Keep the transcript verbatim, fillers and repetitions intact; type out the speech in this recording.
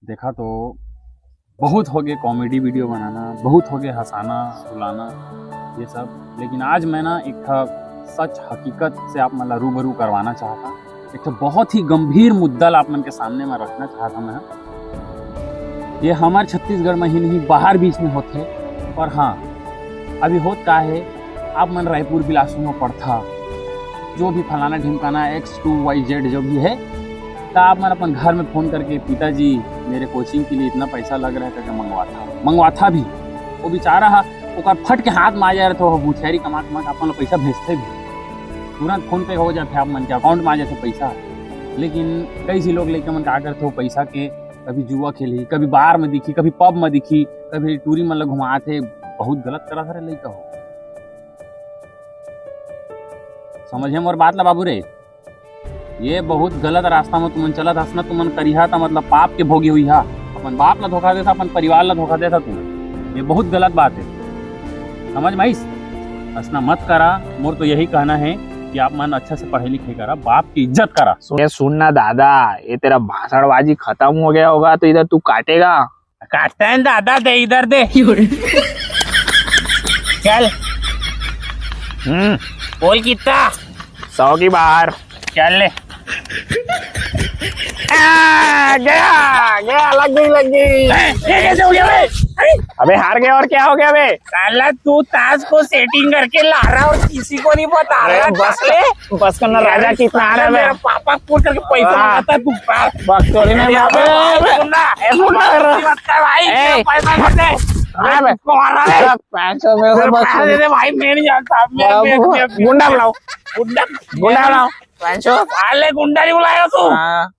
देखा तो बहुत हो गए कॉमेडी वीडियो बनाना, बहुत हो गए हंसाना रुलाना ये सब, लेकिन आज मैं ना एक ठा सच हकीकत से आप मन ला रूबरू करवाना चाहता। एक ठा बहुत ही गंभीर मुद्दा ला आप मन के सामने में रखना चाहता मैं। ये हमार छत्तीसगढ़ में ही नहीं, बाहर भी इसमें होथे। पर हाँ, अभी होत का है, आप मन रायपुर बिलासपुर में पढ़था, जो भी फलाना ढिमकाना एक्स टू वाई जेड जो भी है, त आप मन अपन घर में फोन करके, "पिताजी, मेरे कोचिंग के लिए इतना पैसा लग रहा है," करके मंगवाथा, मंगवाथा भी। वो बेचारा हा, ओकर फट के हाथ में आ जाए रहिथे, वो भुछियारी कमा कमा के अपन ला पैसा भेजथे भी, तुरंत फोन पे हो जाथे, आप मन के अकाउंट में आ जाथे पैसा। लेकिन कई झी लोग लइका मन का करथे, वो पैसा के कभी जुआ खेलही, कभी बार में दिखही, कभी पब में दिखही, कभी टूरी मन ला घुमाथे, बहुत गलत करत हरे लइका हो। समझे मोर बात ला बाबू रे, ये बहुत गलत रास्ता में तुमन चलत हस ना, तुमन करिहा त मतलब पाप के भोगी हुई हा। अपन बाप ला धोखा देथा, अपन परिवार ला धोखा देथा तुमन, ये बहुत गलत बात है, समझ में आइस? असना मत करा। मोर तो यही कहना है कि आप मन अच्छा से पढ़ाई लिखाई करा, बाप की इज्जत करा। सुन, सुन ना दादा, ये तेरा भाषणबाजी खत्म हो गया होगा तो इधर तू काटेगा। काटता है ना दादा, दे इधर दे। चल। हम्म। बोल कितना? सौ की बाहर। चल ले। आ, गया, गया, लग गई, लग गई। ये कैसे हो गया बे? अरे, अबे हार गया और क्या हो गया बे? साला तू ताश को सेटिंग करके ला रहा और किसी को नहीं बता रहा। बस कर, बस करना राजा, कितना आ रहा है बे? मेरा पापा फोन करके पैसा हाँ। मांगता है तू। बकचोदी नहीं अरे, बाबू। अरे, गुंडा। ए, गुंडा। गुंडा मत कर भाई, ए। पैसा दे दे। हाँ बे। को मार रहा है। पैसा मेरे को पैसा दे दे भाई, मैं नहीं जानता। मैं, मैं, बाबू, मैं, मैं, गुंडा बुलाओ। गुंडा। गुंडा बुलाओ। पैसा। साले गुंडा नहीं बुलाया तू। हाँ।